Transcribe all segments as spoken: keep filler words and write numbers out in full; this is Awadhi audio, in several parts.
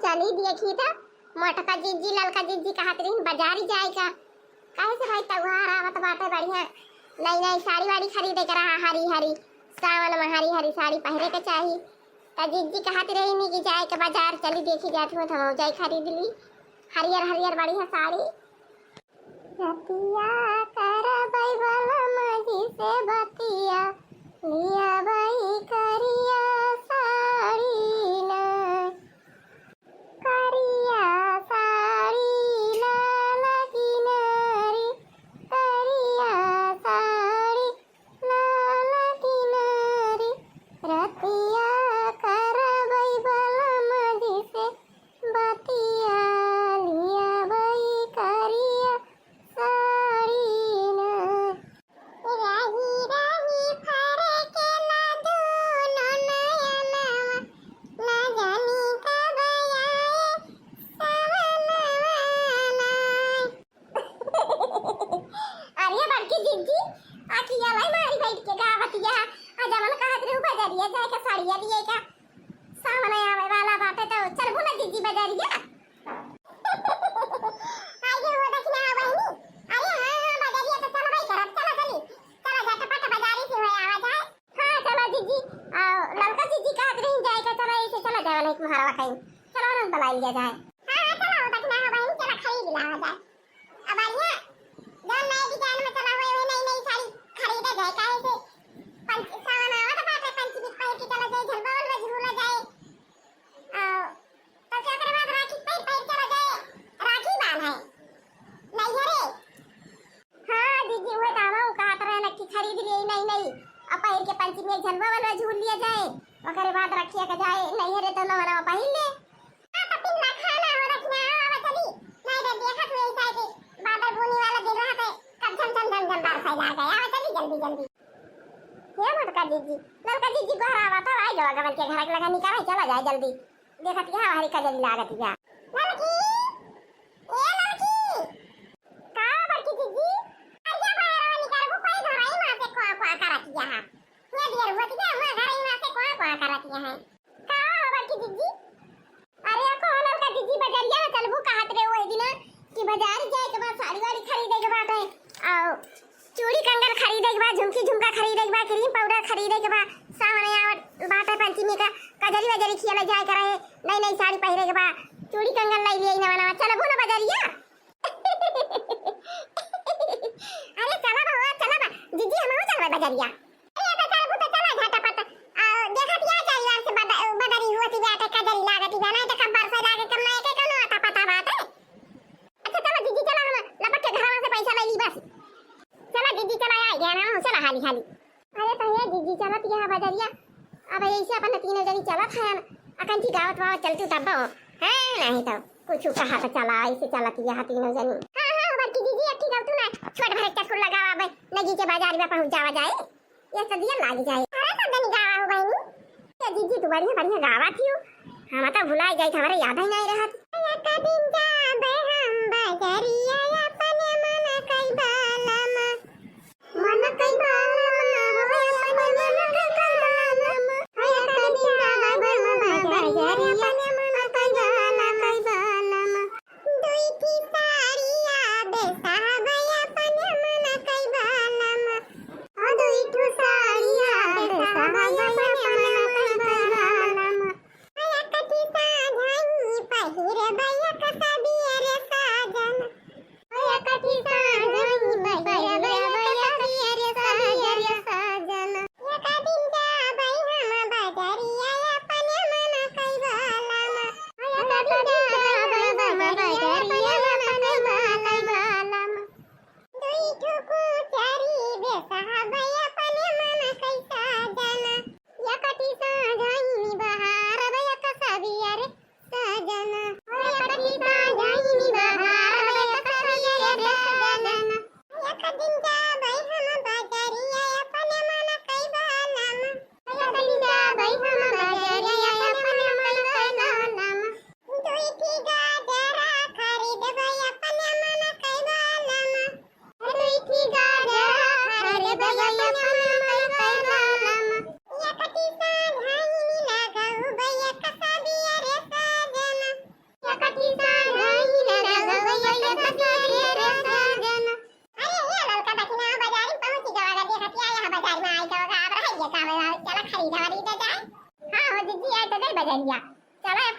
चली देखी त, मोटका जिज्जी, ललका जिज्जी कहत रही बजारी जाए का। काहे से भाई, त्योहार आवत बाटे बढ़िया, नई नई साड़ी वाड़ी खरीदे के रहा, हरी हरी, सावन में हरी हरी साड़ी पहिरे के चाही। त जिज्जी कहत रही नी कि जाए के बाजार, चली देखी जात हो, त हम जाई खरीद ली हरियर हरियर बढ़िया साड़ी। रतिया करबै बलम जी से बतिया, लियाबै करिया साड़ी ना। करिया साड़ी लाल किनारी, करिया साड़ी लाल किनारी, रतिया करबै बलम जी से बतिया, लियाबै करिया साड़ी ना। राही राही फरकेला दूनो नयनवा, ना जानी कब आए सवनवा ना। अरे बड़की जिज्जी, अखिया लाई मारी बैठ के गावतिया, आ जवन कहत रहू बजरिया जाए के साड़िया लिए का, सामने आवे वाला बाटे तो चलबू ना जिज्जी बजरिया। आइए हो दक्षिणा बहिनी, अरे हाँ हाँ बजरिया तो चलबै करब, चलो चली, चलो झटपट बजारी से होए आवा जाए। हाँ चलो जिज्जी, आ, ललका जिज्जी कहत रही जाए का, चलो ऐसे चलो जाए वाला एक मुहारवा कहीं, चलो ना बुला लिया जाए। हाँ हाँ चलो दक्षिणा बहिनी, चलो खरीद लावा जाए। अब बढ़िया, जौन नए डिजाइन में चला हुए, वही नई नई साड़ी खरीदा जाए, काहे से पंच-, सावन आवत बाटे, पंचमी के पहिर के चला जाए, झलवा उलवा झूला जाए। आ, तो ओकरे बाद राखी पहिर, पहिर चला जाए, राखी बांध है, नैहरे। हाँ दीदी, उहे तो हमहू कहत रहे ना कि खरीद लिए नई नई, अब पहिर के पंचमी झलवा उलवा झूल लिया जाए, ओकरे बाद रखिया के जाए नैहरे, तो नवा नवा पहिर ले। हाँ, तो पिन ना खाना हो रखना, आवा चली। नहीं तो देखत हुए ऐसा है कि बादल बूनी वाला दिन रहत है, कब झम झम झम झम बरसाई लाग गए। आवा चली जल्दी जल्दी। हे मोटका जिज्जी, ललका जिज्जी गोहरावा तो आई गवा गवन के घर के लगा निकाल, चला जाए जल्दी। देखत यहाँ हरी कजरी लागत या। ललकी, ए ललकी। का बड़की जिज्जी? अरे बाहर निकाल, वो कोई घरई माँ से कुआ कुआ करत या है। ये देर होत गया, हुआ घरई माँ से कुआ कुआ करत या है। का हो बड़की जिज्जी? अरे, कहो ललका जिज्जी, बजरिया में चलबू कहत रहे ओए दिना कि बजार जाए के बा, साड़ी वाड़ी खरीदे के बाटे, और चूड़ी कंगन खरीदे के बा, झुमकी झुमका खरीदे के बा, क्रीम पाउडर खरीदे के बा, सामने आवत बाटे पंचमी का, कजरी वजरी खियाले जाए के रहे, नई नई साड़ी पहिरे के बा, चूड़ी कंगन लाई लिए नवा नवा, चलबू ना बजरिया? अरे चला बा, चला बा, जिज्जी हमहू चलबे बजरिया। अरे, तो चलबू तो चला झटपट। आ, देखत या चारिवार से बद-, बदरी होती बाटे, कजरी लागती बा, नहीं तो कब बरसे लागे, कब नहीं के कौनो अता पता बाटे। अच्छा, चला जिज्जी, चला, हम लपट के घरवा से पैसा ले ली बस। चला जिज्जी, चला, आ गया ना, चला हाली हाली। अरे तो ये जिज्जी, चलत यहाँ बजरिया, अब ऐसे अपन तीनों जनी चलत है, अकंची गावत वावत चलतू तब हो, हैं? नहीं तो कुछ कहा तो चला, ऐसे चलत यहाँ तीनों जनी। हाँ, हाँ, बड़की जिज्जी, अक्की गावतू ना, छोट भरे चक्कर लगावा, अब नगी के बाजार में पहुँच जावा जाए। ये सदिया लाग जाए। अरे तो गनी गावा हो बहिनी। ये जिज्जी तू बढ़िया बढ़िया गावा थी हो। हम तो भुला जाए, हमारे याद ही नहीं रहत। एक दिन जाबे हम बजरिया अपने मन कई बालम। मन कई बालम, हो अपने मन कई बालम। एक दिन जाबे हम बजरिया अपने मन कई बालम। दुई ठो साड़िया बेसाहब अपन मन कई बालम। ओ दुई ठो साड़िया बेसाहब अपन मन कई बालम। एक ठो साझाई पहिरब एक साथ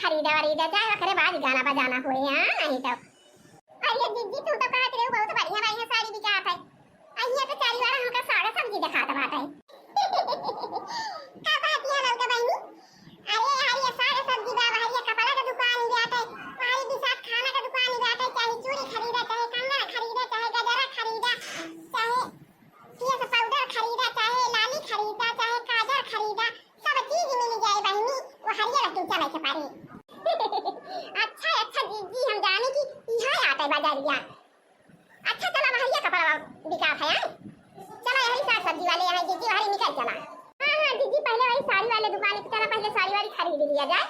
खरीदा वरीदा, चाहे ओकरे बाद गाना बजाना होए, हाँ, नहीं तो। अरे जिज्जी, तू तो कहत रहे बहुत बढ़िया बढ़िया साड़ी बिकात है। अहिया तो चारी वाला हमका साग सब्जी देखात बाटे। का बात है ललका बहिनी? अरे यार, ये साग सब्जी बा, बाहर ये कपड़ा का दुकान ही बाटे, बाहर ये बिसात खाना का दुकान ही बाटे, चाहे चूड़ी खरीदा, चाहे कंगन खरीदा, चाहे गजरा खरीदा, चाहे फेस पाउडर खरीदा, चाहे लाली खरीदा, चाहे काजर खरीदा, सब चीज मिल जाए बहिनी, वो हरियर टीका में से पारे। अच्छा, अच्छा जिज्जी, हम जाने कि यहाँ आटे बाजारिया। अच्छा, चला, वहरिया कपड़ा बिकात है, हैं? चला, यही साग सब्जी वाले यहाँ जिज्जी, वहरी निकल चला। हाँ, हाँ, जिज्जी, पहले वही साड़ी वाले दुकान पे चला, पहले साड़ी वाड़ी खरीद लिया जाए,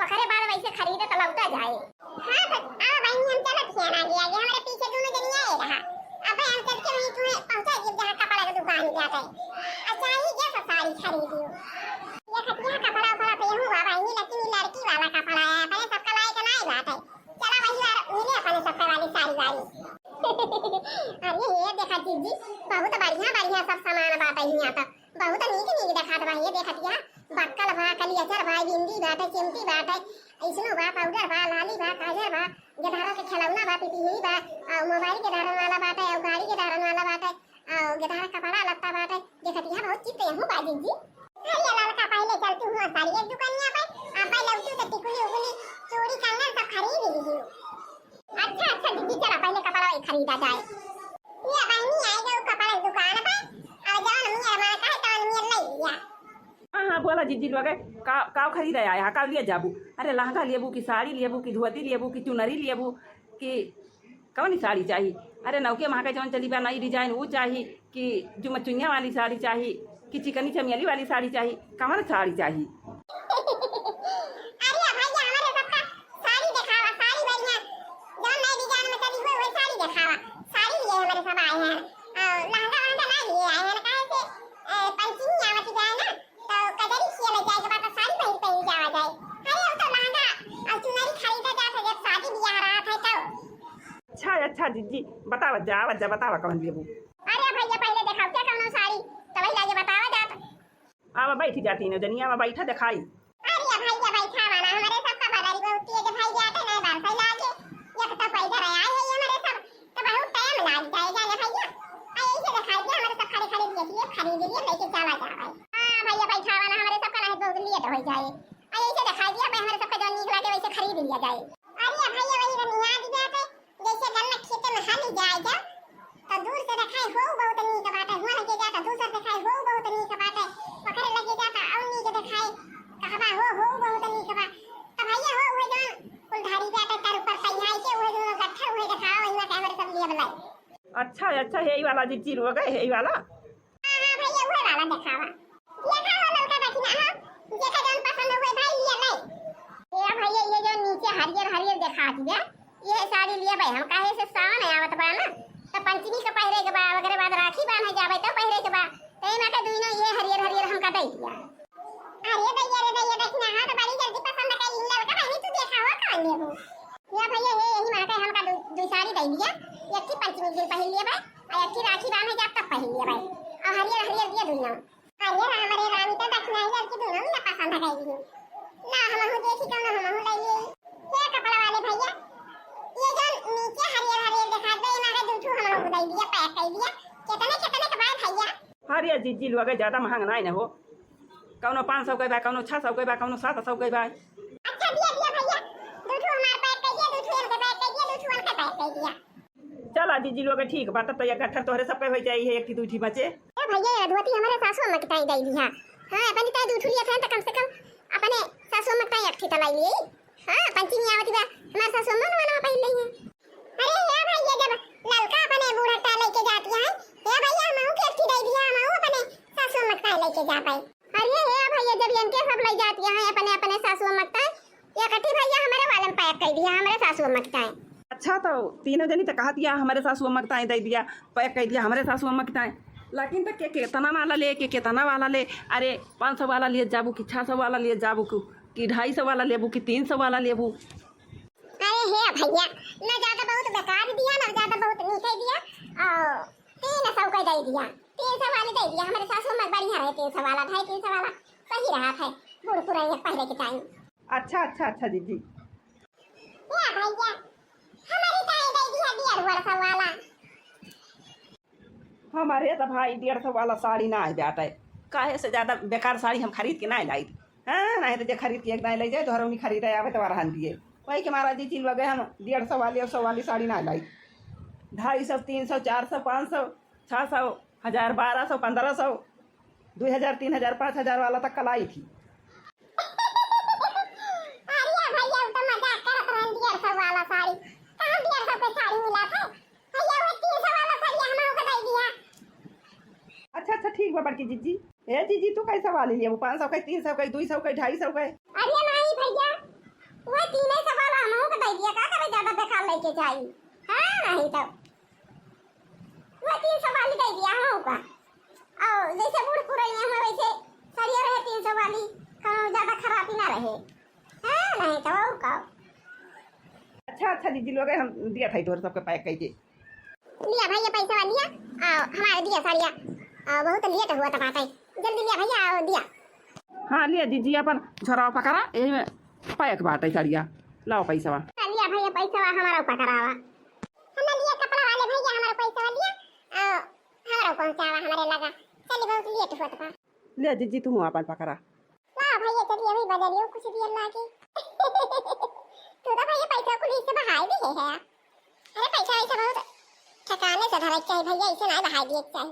ओकरे बाद वैसे खरीदे तो लौटा जाए। हाँ, तो आवा बहिनी, हम चलत हियान आगे, आगे, हमारे पीछे दोनों जनी आए रहा। अब हम चल के वहीं तुम्हें पहुँचा देब, जहाँ कपड़ा के दुकान जाते। अच्छा, ही जैसा साड़ी खरीदियो। ये खटिया कपड़ा उपड़ा तो यहू बा बहिनी, लेकिन ये लड़की वाला कपड़ा है, अपने सबका लायक नहीं बात है। चला वही बार मिले अपने सबका वाली साड़ी वाड़ी। अरे ये देखा जिज्जी, बहुत बढ़िया बढ़िया सब सामान बाटे हियाँ तो, बहुत नीक नीक देखात बा। ये देखत या बक्कल बा, कलियाचर बा, बिंदी बाटे, चिमटी बाटे, ऐसनो बा, पाउडर बा, लाली बा, काजर बा, गेदहरा के खिलौना बा, पिपिही बा, और मोबाइल के धारन वाला बाटे, और गाड़ी के धारन वाला बाटे, और गेदहरा कपड़ा लत्ता बाटे। देखत या बहुत चीज तो यहू बा जिज्जी। अरे ललका, पहले चल तू हुआ साड़ी एक दुकानिया पे, आ पहले तू तो टिकुली उकुली, चूड़ी कंगन सब खरीद ली। अच्छा, अच्छा दीदी, चला पहले कपड़ा ही खरीदा जाए। ये बहिनी आई गई कपड़ा की दुकान पे, और जौन मियर मन कहे तौन मियर ले लिया। हाँ, हाँ, बोला जिज्जी लोग, का, का खरीदा आया है, का लिए जाबू? अरे लहंगा लेबू कि साड़ी लेबू कि धोती लेबू कि चुनरी लेबू कि कौन साड़ी चाही? अरे नौके महा के जौन चली बा नई डिजाइन ऊ चाही कि जुमचुनिया वाली साड़ी चाही कि चिकनी चमेली वाली साड़ी चाही, कौन साड़ी चाही? अरे भैया, हमारे सबका साड़ी देखावा, साड़ी बढ़िया, जौन नए डिजाइन में चली हुई, वही साड़ी देखावा। साड़ी लिए हमारे सब आए हैं, और लहंगा वहंगा ना लिए आए हैं, काहे से, ए, पंचमी आवत जाए ना, तो कजरी खिया ले जाए के बाद तो साड़ी पहिर पहिर जावा जाए। अरे, वो तो लहंगा और चुनरी खरीदा जात है, जब शादी ब्याह रहत है तो। अच्छा, अच्छा जिज्जी, बतावा जा, आवत जा, बतावा कौन लेबू। अरे भैया, पहले देखावा क्या कौनो साड़ी, तब लागे बतावा जात। आवा बैठी जाती न जनी, आवा बैठा देखाई। अरे भैया, बैठावा ना, हमारे सबका बदरी बहुत तेज भाई जाते नहीं बरसै लागे। एक तो पैदल आए हैं ये हमारे सब, तो बहुत टाइम लाग जाए जाने भैया। आ यही से देखाई दिया, हमारे सब खड़े खड़े देख लिए, खरीद लिए, लेके चला जाए। हाँ भैया, बैठावा ना, हमारे सबका नहीं बहुत लेट हो जाए। आ यही से देखाई दिया भाई, हमारे सबका जो नीक लागे वैसे खरीद लिया जाए। अरे भैया, वही रनिया दी जाते, जैसे गन्ना खेते में हली जाए जा, तो दूर से देखाए हो बहुत नीक बाटे, हुआं लगे जा तो दूसर देखाए हो बहुत नीक बाटे, पकड़े लगे जा तो और नीक देखाए, कहबा हो, हो बहुत नीक बा। तो भैया हो, उहे जौन कुल धारी जाते तर ऊपर सैयाई के, उहे जौन गट्ठर उहे देखाओ, इनमें कैमरे सब लिए बलाई। अच्छा, अच्छा, यही वाला जिज्जी लोग है, यही वाला। हाँ, हाँ, भैया, उहे वाला देखावा। देखा हो ललका दखिना हो, जेका जौन पसंद हुए भाई, लिया ले। ए भैया, ये जो नीचे हरियर हरियर देखात बा, ये साड़ी लिया भाई हम, काहे से सावन आवत बा ना, तो पंचमी के पहिरे के बा, ओकरे बाद राखी बांधे जाबे तो पहिरे के बा, तो एमा के दुइनो ये हरियर हरियर हमका दे दिया। अरे भैया रे भैया, दखिना हो तो बड़ी जल्दी पसंद कर ली, ललका बहिनी तू देखा हो कौन लेबू। या भैया, ये यही माँ के हमका दु, दु साड़ी दे दिया, एक ठे पंचमी के दिन पहिर लिया भाई, और एक ठे राखी बांधे जाब तब पहिर लिया भाई, और हरियर हरियर दिया दुइनो। अरे राम रे राम, ई तो दखिना ही लड़की दुइनो ही ना पसंद है गई। ना हमहू देखी कौनो हमहू ले ली। हे कपड़ा वाले भैया, ये जो नीचे हरियर हरियर देखात बा, ये मारे दू ठो हमहू दे दिया, पैक कर दिया। कितने कितने के बा भैया? अरे जिज्जी लोग, ज्यादा महंग ना है ना हो, कौनो पाँच सौ के बा, कौनो छह सौ के बा, कौनो सात सौ के बा। अच्छा दिया दिया भैया, दू ठो हमार पैक कर दिया, दू ठो इनके पैक कर दिया, दू ठो उनके पैक कर दिया। चला जिज्जी लोग, ठीक बा, तब तो एक गट्ठर तोहरे सबके हो जाई है, एक ठी दू ठी बचे। ए भैया, ये धोती हमारे सासू अम्मा के ताई दे दिया। हाँ, अपनी ताई दू ठू लिया था, तो कम से कम अपने सासू अम्मा के ताई एक ठी तो लाई ली। हाँ, पंचमी आवत बा, हमारे सासू अम्मा नवा नवा पहिर ली है। अरे हे भैया, जब ललका अपने बूढ़ा ताई लेके जाती है, हे भैया, हमहू के एक ठी दे दिया, हमहू अपने सासू अम्मा के ताई लेके जा पाए। अरे हे भैया, जब इनके सब ले जाती है अपने अपने सासू अम्मा के ताई, एक ठी भैया हमारे वाले में पैक कर दिया, हमारे सासू अम्मा के ताई। अच्छा, तो तीनों जनी तो कहत या हमारे सासू अम्मा के ताई दे दिया, पैक कर दिया हमारे सासू अम्मा के ताई, लेकिन तो के केतना वाला ले, के केतना वाला ले? अरे, पाँच सौ वाला लिए जाबू कि छह सौ वाला लिए जाबू कि, कि ढाई सौ वाला लेबू कि तीन सौ वाला लेबू? अरे हे भैया, ना ज्यादा बहुत बेकार दिया, ना ज्यादा बहुत नीचे दिया, और तीन सौ का दे दिया, तीन सौ वाली दे दिया। हमारे सासू अम्मा बढ़िया रहे, तीन सौ वाला, ढाई तीन सौ वाला सही रहा है, बूढ़ पुराने पहले के टाइम। अच्छा, अच्छा, अच्छा जीजी। ए भैया, हमरे ताई दे दिया डेढ़ सौ वाला। हमरे त भाई डेढ़ सौ वाला साड़ी नाहीं बाटे, काहे से ज्यादा बेकार साड़ी हम खरीद के नाहीं लाइत। हाँ, नाहीं त जे खरीद के एक दाईं लइ जाए, तोहरउनी खरीदे आवे त वरहन दिए। वही के मारा जीजी लगे हम डेढ़ सौ वाली अउर सौ वाली साड़ी नाहीं लाइत। ढाई सौ, तीन सौ, चार सौ, पाँच सौ, छह सौ, हजार, बारह सौ, पन्द्रह सौ, दुई हजार, तीन हजार, पाँच हजार वाला तक का लाई थी। अरे भैया, उ तो मजाक करत रहन, डेढ़ सौ वाला साड़ी। कहाँ डेढ़ सौ के साड़ी मिला था? भैया, वो तीन सौ वाला साड़ी हमहू के दे दिया। अच्छा, अच्छा, ठीक बा बड़की जीजी। ए जीजी, तू कैसा वाली लिया? वो पाँच सौ के, तीन सौ के, दुई सौ के, ढाई सौ के? अरे नहीं भैया, वो तीन सौ वाला हमहू के दे दिया। का करे, ज्यादा बेकार लेके जाई? हाँ, नहीं तो वो तीन सौ वाली दे दिया हमहू का। और जैसे बूढ़ पुरनिया में वैसे सरिया रहे तीन सौ वाली, कौनो ज्यादा खराबी ना रहे। हाँ, नहीं तो और का। अच्छा, अच्छा जीजी लोग, हम दिया था तोहरे सबके pack कइके। लिया भैया पैसा लिया, आ, हमारे दिया साड़िया, आ, बहुत late हुआ था बाटे, जल्दी लिया भैया, आओ दिया। हाँ, लिया जीजी, अपन झोरावा पकड़ा, यही में pack बाटे साड़िया, लाओ पैसा। लिया भैया पैसा हमारा पकड़ावा। हम लिया कपड़ा वाले भैया, हमारा पैसा लिया, आ, हमारा पहुँचावा हमारे लगा। चली, बहुत late हुआ था। ले जीजी, तू अपन पकड़ा। वाह भैया, चलिए अभी बजरियो कुछ दिया लागे। तू तो भैया पैसा कुल इससे बहाई दिए है। अरे पैसा वैसा बहुत ठिकाने से धरे के चाही भैया, इसे ना बहाई दिए के चाही।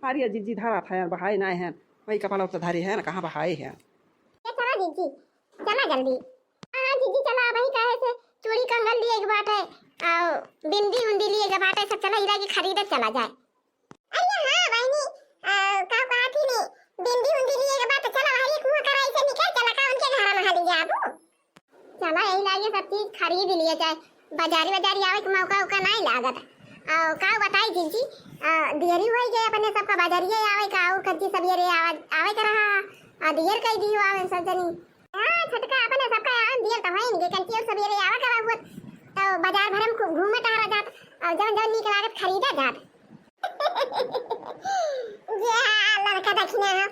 अरे जीजी, धरा था यार, बहाए ना है, वही कपड़ा तो धरे है ना, कहाँ बहाए है? ये चला जीजी, चला जल्दी। हाँ जीजी, चला, वही कहे से चूड़ी कंगन लिए के बात है, और बिंदी उंदी लिए के बात है, सब चला इधर की खरीदे चला जाए। अरे हाँ बहिनी, आ, का कहत ही ने, बिंदी उंदी लिए के बाद तो चला, वही कुआं कराई से निकल चला, का उनके घर में हाली जाबू? चला, यही लागे सब चीज खरीद लिए जाए, बाजारी बाजारी आवे के मौका उका नहीं लागत। आ, का बताई जीजी, आ, देरी हो गए अपने सबका बाजारिये आवे का, और कच्ची सवेरे आवे, आवे के रहा, आ, देर कई दियो आवे सब जनी। हाँ, छोटका अपने सबका आन दियल त होइन गे, कंची और सवेरे आवा करा हुआ, त बाजार भरे में खूब घूमे टहरा जात, और जौन जौन नीक लागत खरीदा जात। जे हाँ, लड़का दखिना हो।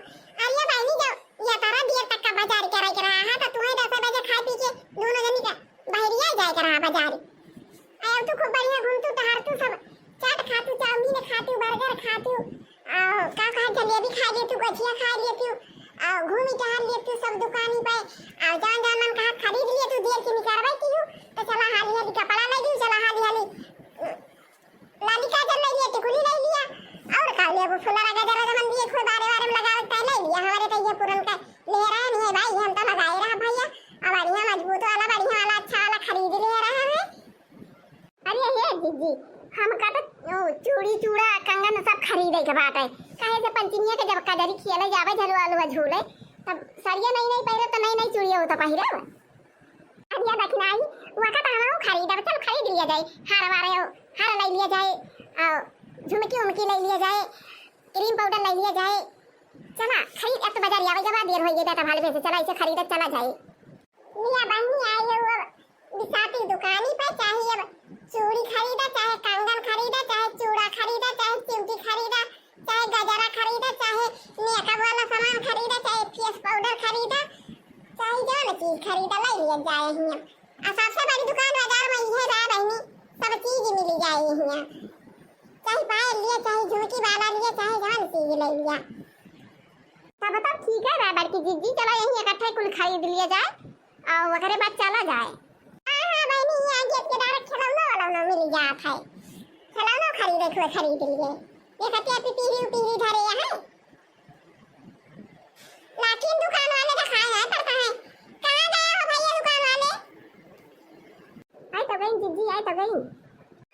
अरे बहिनी, जब या तारा दियर तक का बाजार करे के रहा है, त तुम्हें दस बजे खाए पी के दोनों जनी का बहरिया जाए के रहा बाजार। आयो तू खूब बढ़िया घूमतू टहरतू, सब चाट खातू, चाउमीन खातू, बर्गर खातू, आ, का कहे, जलेबी खा लेतू, गठिया खा लेतू, आ, घूमी टहर लेतू सब दुकानी पे, आ, जौन जौन मन कहा खरीद लेतू, देर की निकरबै की हूँ, तो चला हाली हाली कपड़ा ले ली, चला हाली हाली, अ, लाली काजल ले लिया, टिकुली ले लिया, और का लेबू, फुलरा गजरा जमन दिए, खूब बारे बारे में लगावे के ले लिया, हमारे तो ये पुरन का ले रहे नहीं है भाई, हम तो लगाए रहा भैया, अब बढ़िया मजबूत वाला, बढ़िया वाला, अच्छा वाला खरीद ले रहे हैं। अरे हे जीजी, हमका त, ओ, चूड़ी, चूड़ा, कंगन सब खरीदे के बाटे। काहे से पंचमिया के जब कजरी खेले जावे, झलुआ अलुआ झूले, तब सड़िया नई नई पहिरे त नई नई चूड़िया हो त पहिरे। अरे दखिनाई, वका त हमहू खरीदब, चल खरीद लिया जाए। हार वारे, हार ले लिया जाए, आ, झुमकी उमकी ले लिया जाए, क्रीम पाउडर ले लिया जाए। चला, खरीद, अब तो बाजार आवे के बाद देर हो गई, त भालवे से चला, इसे खरीदत चला जाए। लिया बहिनी, आई हो अब बिसाती दुकानी पे, चाहे अब चूड़ी खरीदा, चाहे कंगन खरीदा, चाहे चूड़ा खरीदा, चाहे चिमटी खरीदा, चाहे गजरा खरीदा, चाहे मेकअप वाला सामान खरीदा, चाहे फेस पाउडर खरीदा, चाहे जौन चीज खरीदा, ले लिया जाए हियाँ। आ सबसे बड़ी दुकान बाजार में इहे बा बहिनी, सब चीज मिल जाए हियाँ। चाहे पायल लिया, चाहे झुमकी वाला लिया, चाहे जौन चीज ले लिया। तब तो ठीक है बा बड़की जीजी, चलो यहीं इकट्ठे कुल खरीद लिया जाए और ओकरे बाद चला जाए। हाँ, हाँ बहिनी, यहाँ गेट के डायरेक्ट खिलौना वाला ना मिल जात है, खिलौना खरीदे के हुए खरीद लिए। देखते हैं पिपीरी उपीरी धरे यहाँ, लेकिन दुकान वाले तो खाए हैं पड़ता है। कहाँ गए हो भैया दुकान वाले? आई तो गई जीजी, आई तो गई।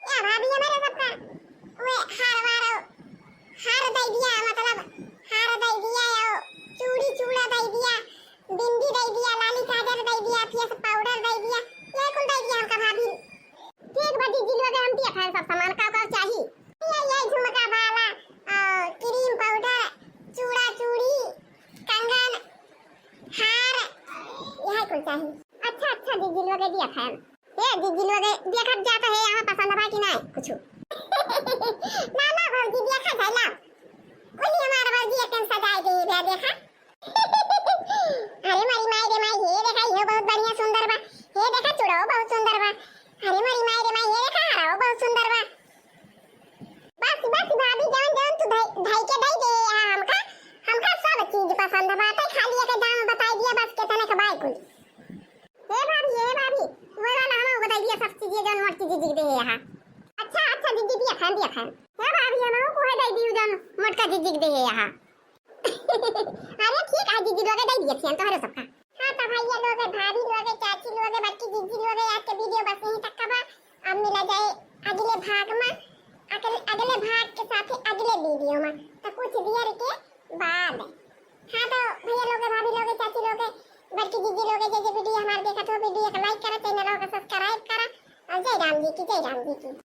या भाभी हमारे सबका वे हार वार, हार दे दिया, मतलब हार दे दिया, या चूड़ी चूड़ा दे दिया, बिंदी दे दिया, लाली काजर दे दिया, फेस पाउडर दे दिया, ये कुल दे दिया हमका भाभी। ठीक बा जीजी, लोग हम दिया था सब सामान का का चाही। ये, ये झुमका वाला, आ, क्रीम पाउडर, चूड़ा चूड़ी, कंगन, हार, यह कुल चाही। अच्छा, अच्छा जीजी, लोग दिया था। ए, दीदी लोग, देखत जात है, यहाँ पसंद बा कि नाय कुछ? ना, ना भौजी, देखत है, ला। कुल हमार भौजी एकदम सजाए गई बा, देखा। अरे मोरी माई रे माई, हे देखा, इहो बहुत बढ़िया सुंदर बा। हे देखा, चूड़ो बहुत सुंदर बा। अरे मोरी माई रे माई, हे देखा, हराओ बहुत सुंदर बा। बस बस भाभी, जौन जौन तू धई धई के दई दे, आ, हमका, हमका सब चीज पसंद बाटे, खाली एक दाम बताई दिया बस, केतने के बाई कुल। हे भाभी, हे भाभी, वो वाला हम बताई दिया सब चीज, जौन मोटकी जीजी के दे है यहाँ। अच्छा अच्छा जीजी, दिया खान, दिया खान। हे भाभी, हम को है दई दियो जौन मोटका जीजी के दे है यहाँ। अरे ठीक है जीजी, लोगे दई दिया छियन तोहरे सबका। हाँ तो भैया लोगे, भाभी लोगे, चाची लोगे, बड़की जीजी लोगे, आज के वीडियो बस यहीं तक का बा। अब मिला जाए अगले भाग में, अगले, अगले भाग के साथ ही अगले वीडियो में, तो कुछ देर के बाद। हाँ तो भैया लोगे, भाभी लोगे, चाची लोगे, बड़की जीजी लोगे, जे जे वीडियो हमारे देखत हो, वीडियो को लाइक करा, चैनल को सब्सक्राइब करा। और जय राम जी की, जय राम जी की।